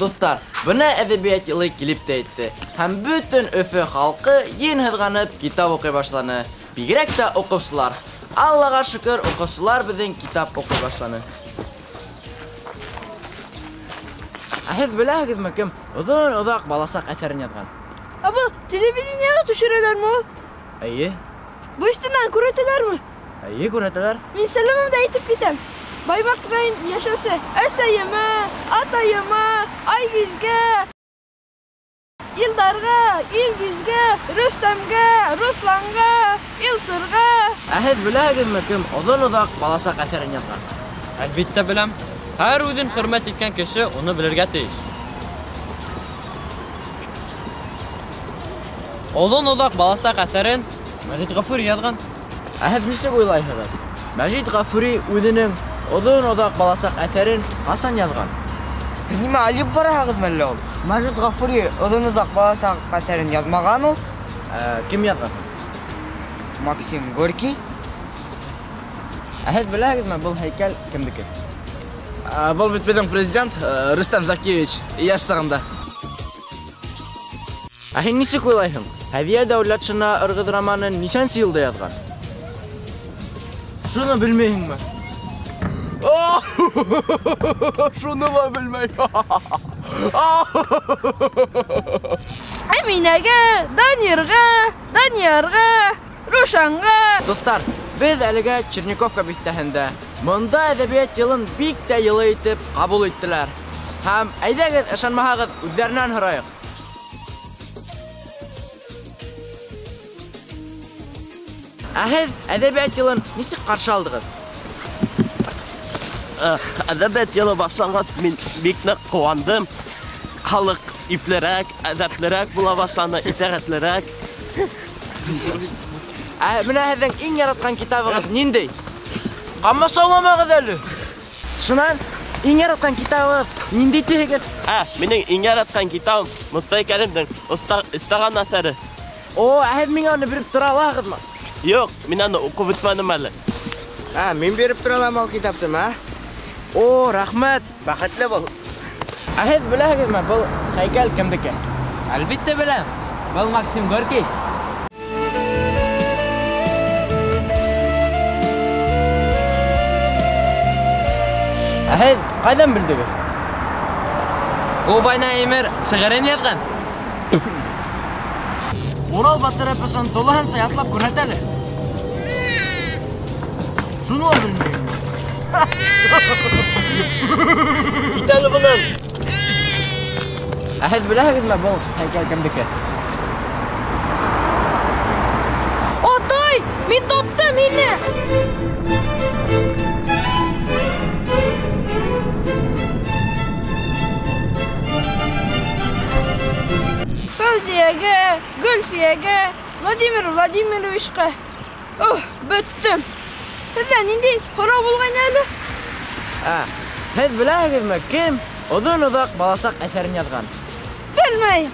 Дуҫтар, бына әҙәбиәт йылы килеп тә етте. Һәм бөтөн Өфө халҡы ең һыҙғанып китап уҡый башланы. Бигерәк тә уҡыусылар. Аллаға шөкөр, уҡыусылар беҙҙең китап уҡый башланы. Ә һеҙ беләһегеҙме, кем оҙон-оҙаҡ баласаҡ әҫәрен яҙған? Ә был телевидениеға төшөрәләрме ул? Эйе. Буйстынан күрһәтәләрме? Эйе, күрһәтәләр. Мин сәләмемде әйтеп китәм. Баймаҡ район йәшәүсе әсәйемә, атайыма, Айгизгә, Илдарға, Илгизгә, Рөстәмгә, Русланға, Илсурға. Ә һеҙ беләһегеҙме, кем оҙон-оҙаҡ баласаҡ әҫәрен яҙған? Әлбиттә беләм. Һәр үҙен хөрмәт иткән кеше уны белергә тейеш. Оҙон-оҙаҡ баласаҡ әҫәрен Мәжит Ғафури яҙған. Ә һеҙ нисек уйлайһығыҙ? Мәжит Ғафури үҙенең оҙон-оҙаҡ баласаҡ әҫәрен ҡасан яҙған? Һеҙ нимә алып бараһығыҙмы әллә ул? Мәжит Ғафури оҙон-оҙаҡ баласаҡ әҫәрен яҙмаған ул. Кем яҙған? Максим Горький. Ә һеҙ беләһегеҙме, был һәйкәл кемдеке? Был бит беҙҙең президент Рөстәм Закиевич йәш сағында. Ә һин нисек уйлайһың? Һәҙиә Дәүләтшина Ырғыҙ романын нисәнсе йылда яҙған? Шуны белмәйһеңме? Шуны ла белмәй. Әминәгә, Данирға, Даниярға, Рушанға. Дуҫтар, беҙ әлегә Черниковка биҫтәһендә. Мында әҙәбиәт йылын бик тә йылы итеп ҡабул иттеләр. Һәм әйҙәгеҙ, ышанмаһағыҙ, үҙҙәренән һорайыҡ. Ә һеҙ әҙәбиәт йылын нисек ҡаршы алдығыҙ? Әҙәбиәт йылы башланғас, мин бик ныҡ ҡыуандым. Халыҡ иплерәк, әҙәплерәк була башланы, итәғәтлерәк. Ә бына һеҙҙең иң яратҡан китабығыҙ ниндәй? Ҡамасауламағыҙ әле. Шунан иң яратҡан китабығыҙ ниндәй тиһегеҙ? Минең иң яратҡан китабым Мостай Кәримдең Өстаған әҫәре. О, ә һеҙ миңә уны биреп тора алаһығыҙмы? Юҡ, мин аны уҡып бөтмәнем әле. Мин биреп тора алам ул китапты, ә? О, рәхмәт. Бәхетле бул. Ә һеҙ беләһегеҙме, был һәйкәл кемдеке? Әлбиттә беләм. Был Максим Горький. Ә һеҙ ҡайҙан белдегеҙ? Ул Война и мир шиғырын яҙған. Урал батыр эпосын тулыһынса ятлап күрһәт әле. Шуны ла белмәйем. Кит әле бынан. Ә һеҙ беләһегеҙме, был һәйкәл кемдеке? Атай, мин таптым һине. Фәүзиәгә, Гөлфиәгә, Владимир Владимировичҡа. Ох, бөттөм. Һеҙҙә ниндәй һорау булған әле? Һеҙ беләһегеҙме, кем оҙон-оҙаҡ баласаҡ әҫәрен яҙған? Белмәйем.